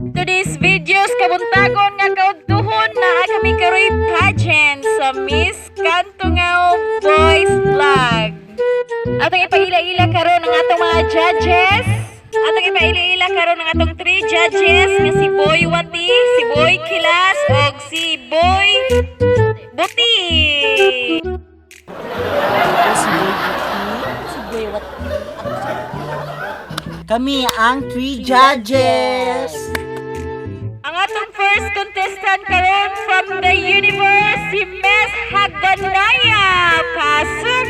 Today's videos kabuntagon nga kaudtuhon naa kami karoy pageant sa Miss Kantungao Boys Vlog. Atong ipaila-ila karon ang atong mga judges. Atong ipaila-ila karon ang atong three judges nga si Boy Wati, si Boy Kilas ug si Boy Buti. Si Boy Wati. Kami ang three judges. Ang atong first contestant karon from the universe, si Miss Haganaya. Pasok!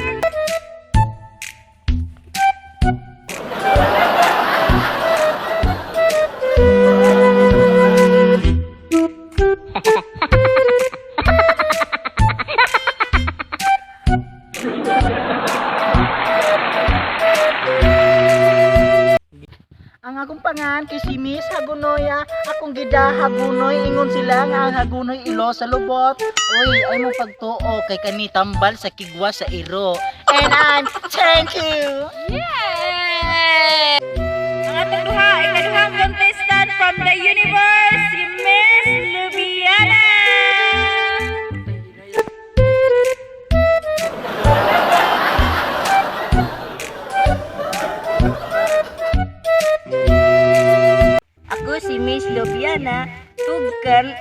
Ang akong pangan kay si Miss Hagunoya, akong gida Hagunoy, ingon sila nga ang Hagunoy ilo sa lubot. Uy, ay mo pagtuo kay kani tambal sa kigwa sa iro. And I'm thank you. Yeah! Ang atong duha, ikaduhang contestant from the universe, si Miss Lubiana. Ako si Miss Lubiana, tugkan.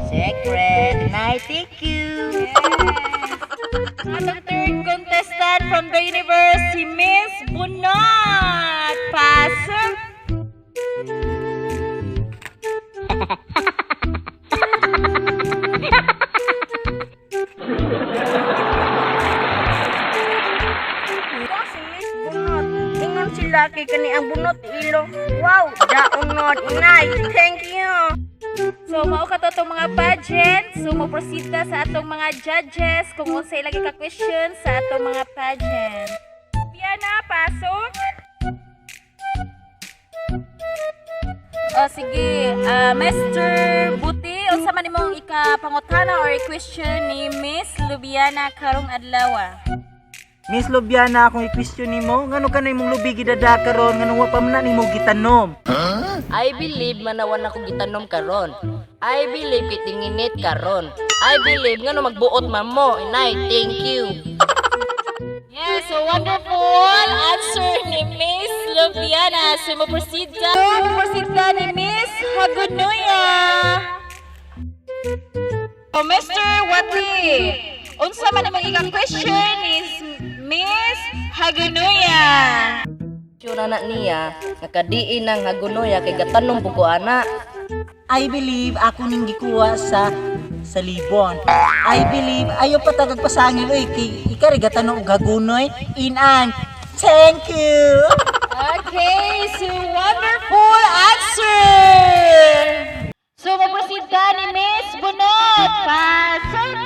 Secret. Night, thank you. Ang atong third contestant from the universe, si Miss Bunot. Pasok! Ako si Miss Bunot. Ingon sila kay kani ang bunot ilo. Wow, daunod. Inay, thank you. So, mao ka to atong mga pageant. So, mo-proceed na sa atong mga judges kung unsay lagi ka question sa atong mga pageant. Piana, pasok. O, sige. Ah, Mr. Buti, unsa man imong ikapangutana or question ni Miss Lubiana karong adlaw? Miss Lubiana, akong i-question nimo, ngano ka na imong lubi gidada karon, ngano wa pa man na nimo gitanom? I believe manawan ako gitanom karon. I believe kay tinginit karon. I believe ngano magbuot man mo. Inay, thank you. Yeah, so wonderful answer ni Miss Lubiana. So, mo-proceed ka. So, mo-proceed ka ni Miss Hagunoya. O, Mr. Wati, unsa man imong ika-question is Miss Hagunoya. Sure na niya nga kadiin ang hagunoya kay gatanom po ko ana. I believe ako ning gikuha sa libon. I believe ayo pa tagag pasangil oy kay ika ri gatanom og Hagunoy inang. Thank you. Okay, so wonderful answer. So, mo-proceed ka ni Miss Bunot. Pasok!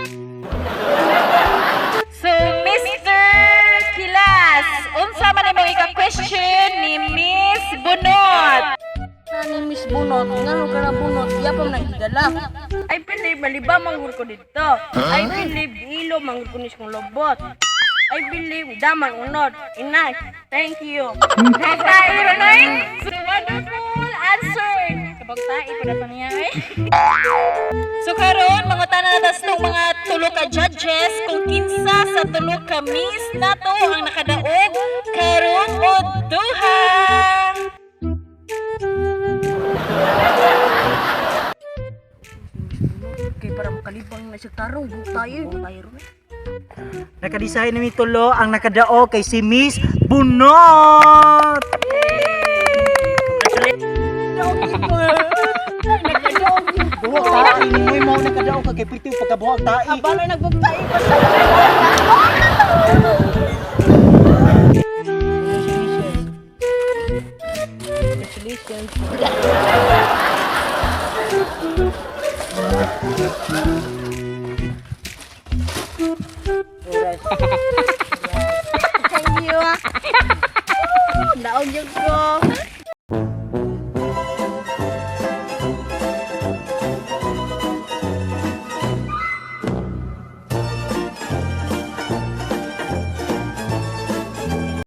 So, Mr. Kilas, unsa man imong ika-question ni Miss Bunot? Nani Miss Bunot, ngano ka na bunot, di pa man nagdala. I believe maliba manggol ko dito. I believe ilo manggol ko ni kong lobot. I believe daman unod. Inay, thank you. Tae Ronoy. So, wonderful answer. Kabag tae pa na niya eh. So karon mangutana na tas tong mga tulo ka judges kung kinsa sa tulo ka miss nato ang nakadaog karon o duha. Kay para makalibang na siya tarong, buhok tayo. Buhok tayo ron. Nakadesign ni tulo ang nakadaog kay si Miss Bunot. Buhok tae ni mo nakadaog ka kay prito pagkabuhok tae. Abalo nagbugtay pa sa Congratulations. Thank you. Ah. Naog yun ko.